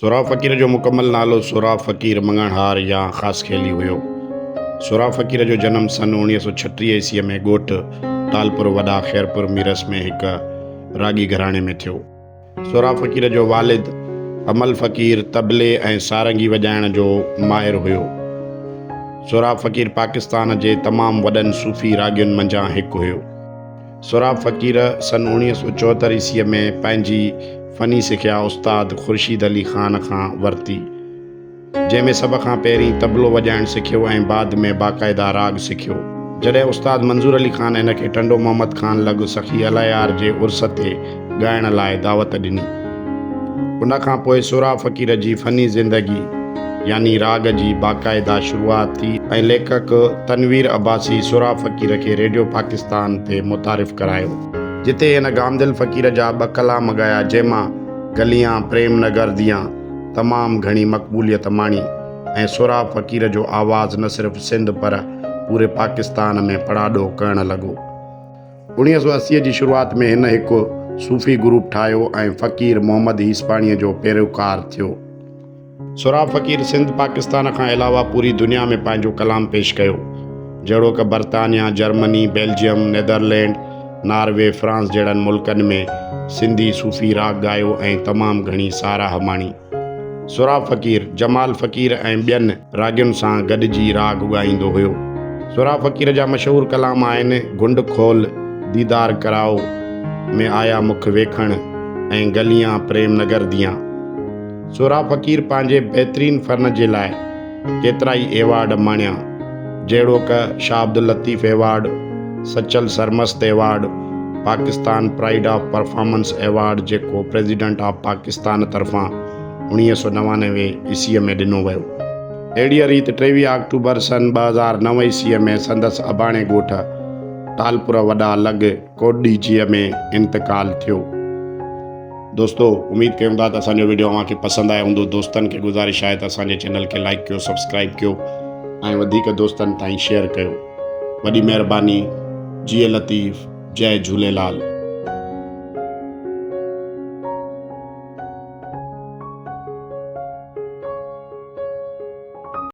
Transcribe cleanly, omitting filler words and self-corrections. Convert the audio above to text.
سهراب فقير جو مڪمل نالو سهراب فقير مڱڻهار يا خاصخيلي هيو. سهراب فقير جو جنم سن 1936 عيسويء ۾ ڳوٺ ٽالپر وڏا خيرپور ميرس ۾ هڪ راڳي گهراڻي ۾ ٿيو. سهراب فقير جو والد حمل فقير طبلي ۽ سارنگي وڄائڻ جو ماهر هيو. سهراب فقير پاڪستان جي تمام وڏن صوفي راڳين منجهان هڪ هيو. سهراب فقير سن 1974 عيسويء ۾ پنهنجي فني سکيا استاد خورشيد علي خان کان ورتي، جنهن ۾ سڀ کان پهرين طبلو وڄائڻ سکيو ۽ بعد ۾ باقاعده راڳ سکيو. جڏهن استاد منظور علي خان هن کي ٽنڊو محمد خان لڳ سخي الهيار جي عرس تي ڳائڻ لاء دعوت ڏني. ان کان پوء سهراب فقير جي فني زندگي يعني راڳ جي باقاعده شروعات ٿي ۽ ليکڪ تنوير عباسي سهراب فقير کي ريڊيو پاڪستان تي متعارف ڪرايو، جتي هن گامدل فقير جا ٻه ڪلام ڳايا جنهن مان گليان پريم نگر ديان تمام گهڻي مقبوليت ماڻي ۽ سهراب فقير جو آواز نه صرف سنڌ پر پوري پاڪستان ۾ پڙاڏو ڪرڻ لڳو. 1980 جي شروعات ۾ هن هڪ صوفي گروپ ٺاهيو ۽ فقير محمد هيسباڻيء جو پيروڪار ٿيو. سهراب فقير سنڌ پاڪستان کان علاوه پوري دنيا ۾ پنهنجو ڪلام پيش ڪيو، جهڙوڪ برطانيا، Germany, Belgium, Netherland, Norway, France جهڙن ملڪن ۾ سنڌي صوفي راڳ ڳايو ۽ تمام گهڻي ساراهه ماڻي. سهراب فقير، جمال فقير ۽ ٻين راڳين سان گڏجي راڳ ڳائيندو هيو. سهراب فقير جا مشهور ڪلام آهن، گهنڊ کول، ديدار ڪرائو، ۾ آيا مک ويکڻ ۽ گليان پريم نگر ديان. سهراب فقير پنهنجي بهترين فن جي لاء ڪيترائي ايوارڊ ماڻيا، جهڙوڪ، Shah Abdul Latif award, Sachal Sarmast award, Pakistan pride of performance award جيڪو پريزيڊنٽ آف پاڪستان طرفان 1999 عيسويء ۾ ڏنو ويو. اهڙيء ريت 23 آڪٽوبر سن 2009 عيسويء ۾ سندس اباڻي ڳوٺ ٽالپر وڏا لڳ ڪوٽڏيجيء ۾ انتقال ٿيو. دوستو اميد ڪيون ٿا ته اسان جو وڊيو اوهان کي پسند آيو هوندو دوستن کي گذارش آهي ته اسان جي چينل کي لائيڪ ڪيو سبسڪرائيب ڪيو ۽ وڌيڪ دوستن تائين شيئر ڪيو وڏي مهرباني جيئي لطيف جئي جهوليلال.